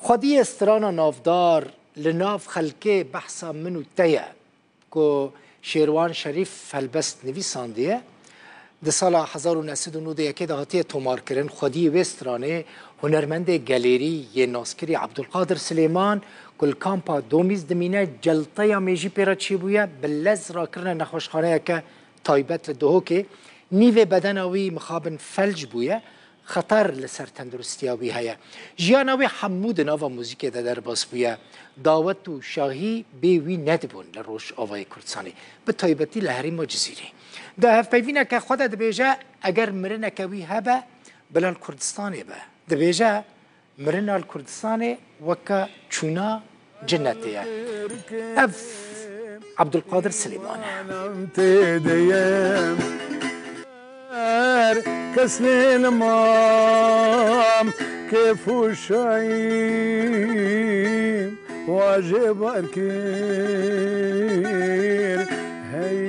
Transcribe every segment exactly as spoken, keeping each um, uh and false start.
Xwediyê strana navdar li nav xelkê behsa min û te ye, ku Şêrwan Şerîf helbest nivîsandiye. Di sala hezar û neh sed û nod û yekê de hatiye tomarkirin. Xwediyê wê stranê hunermendê gelêrî yê naskirî Ebdulqadir Silêman, ku li kampa Domîz dimîne, celteya mêjî pê re çêbûye, bi lez rakirine nexweşxaneyeke taybet li Duhokê. Nîvê bedena wî mixabin felc bûye. Xeter li ser tenduristiya wî heye. Jiyana wî hemû di nava muzîkê de derbas bûye. Dawet û şahî bê wî nedibûn li Rojavayê Kurdistanê, bi taybetî li herêma Cizîrê. Di hevpeyvîneke xwe de dibêje, eger mirineke wî hebe, bila li Kurdistanê be. Dibêje, mirina li Kurdistanê weke çûna cinetê ye. Ev Ebdulkadir Silêman e. Tê de ye. Kes lê li mam kêf û şayî wajê bar kir hey.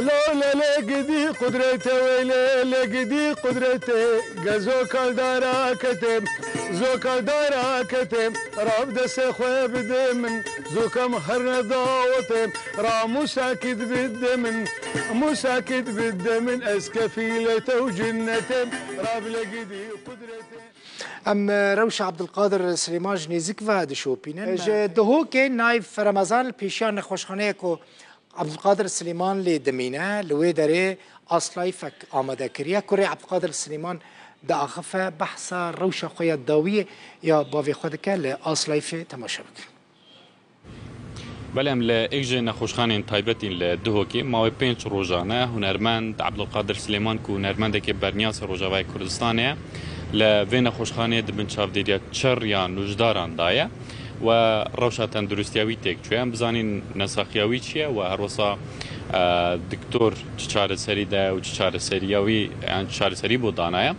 Lo lê lê gidî qudretê wê lê lê gidî qudretê. Ge zokal dara kete, zokal dara kete. Rav destê xwe bide min, zokam her nedawete. Ra musakit bide min, musakit bide min. Ez kefîlê te û cinnetê. Rav lê gidî qudretê. Em, e, rewşa Ebdulkadir Silêman ji nêzik ve dişopînin. Ji Duhokê Naîf Remezan li pêşiya nexweşxaneyê ku Ebdulkadir Silêman lê dimîne, li wê derê Aslayfek amade kiriye. Kurê Ebdulkadir Silêman diaxife, behsa rewşa xwe ya dawiyê ya bavê xwe dike, li Aslayfê temaşe bikin. Belê, em li êk ji nexweşxanên taybetîn li Duhokê. Mawê pênc rojan e hunermend Ebdulkadir Silêman, ku hunermendekê berniyasê Rojavayê Kurdistanê ye, li vê nexweşxaneyê di bin çavdêriya çer ya nûjdaran de ye. We rewşa tenduristiya wî têk çûye. Em bizanîn nesaxiya wî çi ye we herwesa, e, doktor çi çareserî daye û çi çareseriya wî, yan çi çareserî bo danaye.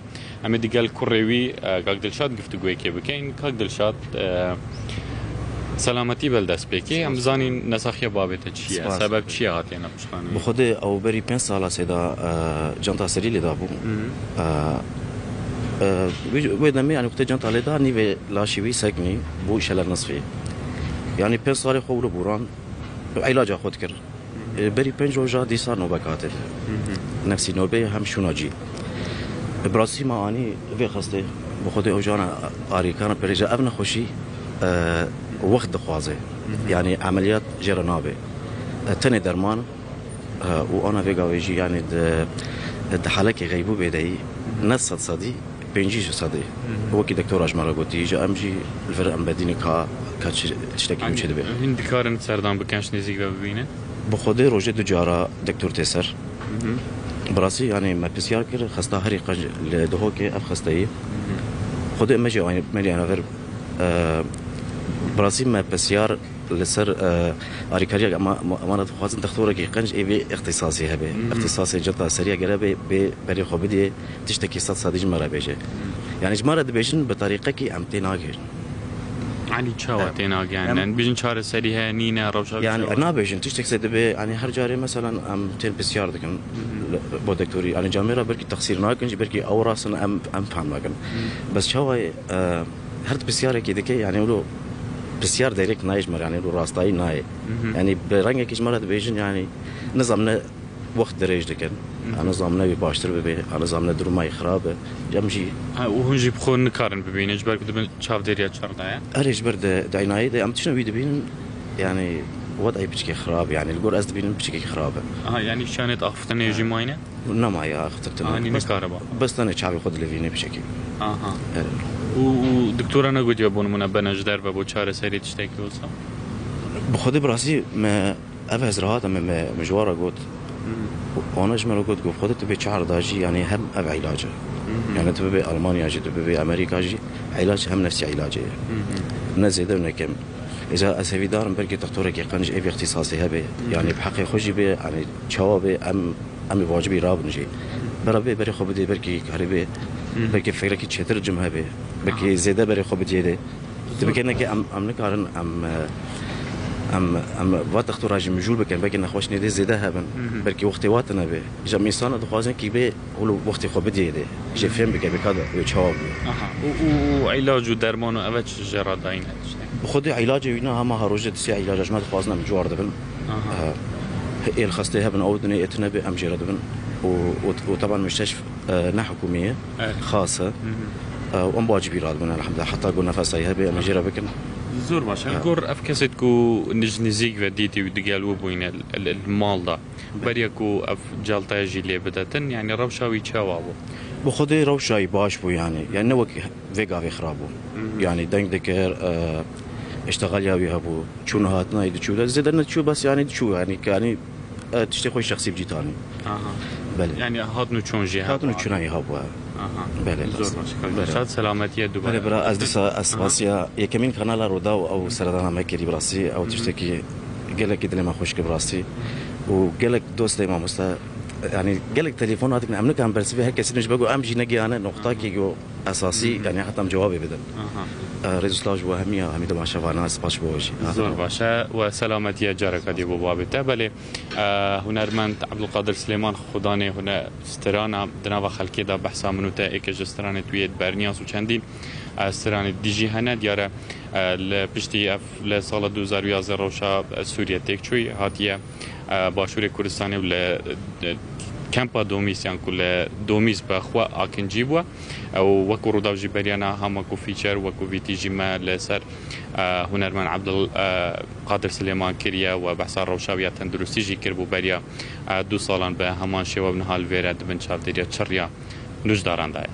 Em ê digel kurê wî, e, Kak Dilşad giftuguyekê bikeyin. Kak Dilşad, e, selametî be li destpêkê. Em bizanîn nesaxiya bavê te çi ye? Spas. Sebeb çi ye hatiye nexweşxaneyê? Bi xwedê ew berî pênc sala sêda, e, canta serî lê dabû. Hı hı. E, e, wî, wê demê, yanî, wextê canta lê da, nîvê laşî wî seknî bû şele nisfî. Yanî pênc salê xwe wilo bûran, îlaca xwe dikir. E, berî pênc roja dîsa nobek hate. Hı hı. Nefsî nobeyê hem şûna cî. E, bi rastî me anî vê xestê, bi xwedê ew jana arîkarin perêja ev nexweşî, e, wext dixwaze. Hı hı. Yanî emeliyat jê re nabe. E, tenê derman, e, û ana vê gavê jî, yanî di, di halekê xeybûbê de yî, ne sed sedî, pêncî ji sedê. Hı hı. Wekî doktora ji me re gotî, ji em jî li vir em bedîne ka, ka çi, tiştekî nû çêdibe. Hûn dikarin serdan bikin, ji nêzîk ve bibînin? Bi xwedê rojê du cara doktor tê ser. Hı hı. Bi rastî, yanî me pisyar kir, xesta herî qenc li Duhokê ev xesteyî. Hı hı. Xwedê me jî, me jî ana vir, e, bi rastî me pisyar li ser, e, alîkariya ema-, ema-, emana dixwazin dextorekî qenc ê vê îxtîsasî hebe. Hı hı. Îxtîsasê centa seriya gere bê, bê berê xwe bidê, tiştekî sed sedî ji me re bêje. Hı. Yanî ji me re dibêjin bi tarîqekî em tê nagihîjin. Yanî çawa tê nagihîjin? Em, em, em bijin çareserî heye, nîne, rewşa wî çawa? Yanî nabêjin, tiştek se dibe, yanî her carê meselan em tên pisyar dikin, hı hı, li, bo doktorî. Yanî camêra belkî texsîr nakin jî, belkî ew rast in, em, em fehm nakin. Hı. Bes çawa ye, e, her pisyareke dike, yanî wilo pisyar direkt nayê ji me re, yanî wilo rastayî nayê. Hı hı. Yanî bi rengekî ji me re dibêjin, yanî nizam ne wext dirêj dikin. Hı hı. An nizam ne wî baştir bibe, an nizam ne duruma wî xirab be. Em jî. Ha, û hûn jî bi xwe nikarin bibînin, ji ber ku di bin çavdêriya çer de ye? Erê, ji ber di, di eynayê de em tiştin wî dibînin, yanî wed ey piçekî xirab, yanî li gor ez dibînim piçekî xirab e. Aha, yanî şanê axiftinê jî mayne? Nemaye axiftin. Anî nikariba. Bes tenê çavê xwe dilivîne piçekî. Aha. Evet. Û, û doktora negotiye bo nimûne bene ji derve bo çareserî tiştekî wisa? Bi xwedê bi rastî me ev hezra hate me, me, me ji wan re got. Hı. Wana ji me re got, got, "Xwedê tu bê çar da jî, yanî hem ev îlac e." Hı hı. Yanî tu bibê Almanya jî, tu bibê Amerîka jî, îlac hem nefsî îlacê ye. Hı hı. Ne zêde û ne kem. Îca ez hevîdar im belkî doktorekî qenc ê vê îxtîsasê hebe. Hı hı. Yanî bi heqê xwe jî bê, yanî çawa bê, em Em ê vacibî rabin jî. Bera bê berê xwe bidê, belkî karê bê, hı hı, belkî fikrekî çêtir cim hebe. Belkî, aha, zêde berê xwe bidiyê de. Zor. Dibikene ki em, em nikarin, em, e, Em, em va textura jî mijûl bikin, belkî nexweşinê dê zêde hebin. Belkî wextê wa tine bê. Ji em însana dixwazin kî bê, wilo wextê xwe bidiyê dê. Jê fêm bike, bê ka de wê çawa bû. Aha. Û, û, û îlac û derman û eve çi jê re dayîne tiştê? Bi xwedê îlacê wîna hema her rojê disê îlaca ji me dixwazin em cuar dibin. Aha. Eh, êl xestê hebin, ew dinê êtine bê, em jê re dibin. Û, û, û teban müşteşf, eh, ne hikûmî ye. Evet. Xas e. Hı hı. Eh, em bacibî radibin, elhamdülillah. Heta ku nefesayî hebe, em jê re bikin. Zor baş. Ha. Gor ev kesê ku nij nizîk ve dîtî û digel we bûyne li, li, li mal da. Beriya ku ev caltaya jî lê bidetin, yani rewşa wî çawa bû? Bi xwedê rewşa wî baş bû yani. Yani ne wek vê gavê xirab bû. Hı hı. Yani deng dikir, eh, iştexaliya wî hebû. Çûn hatina wî diçû. Zêde neçû bes yani diçû yani. Yani, eh, tiştê xwe şexsî bi cî tanî. Aha. Belê. Yani hatin û çûn jî hebû. Hatin û çûna wî hebû, ha. Aha. Belê, zor baş. Belê. Şad selametiye dubare. Belê, bira, ez dîsa, ez spasiya yekemîn kanala Rûdaw ew seredana me kirî bi rastî, ew tiştekî gelekî dilê me xweş kir bi rastî. Û gelek dostê mamoste, yani gelek telefon hatin, em nikan bersivê her kesî ji be ku em jî negihane noqtakî ku esasî, yani heta em cewabê bidin. Aha. E, rêz û silav ji bo hemî ya, hemî temaşevana, spas ji bo we jî. Zor baş e, we selametiye careka dî bo babê te. Belê, e, hunermend Ebdulkadir Silêman, xudanê hune strana di nava xelkê de behsa min û te êke ji stranê tu yê berniya û çendî, e, stranê dî jî hene. Diyar e, e, li piştî ev li sala du hezar û yazdeh rewşa, e, Sûriye têk çûyî, hatiye, e, Başûrê Kurdistanê û li, e, kempa Domîs, yan ku li Domîs bi xwe akincî bû. E, û wekû Rûdaw jî beriya na hema ku fîçer, wekû vîtî jî me li ser, e, hunermend Ebdul, e, Qadir Silêman kiriye we behsa rewşa wî ya tenduristî jî kiribû beriya, e, du salan bi heman şêwe niha li vêre di bin çavdêriya çirya nûjdaran de ye.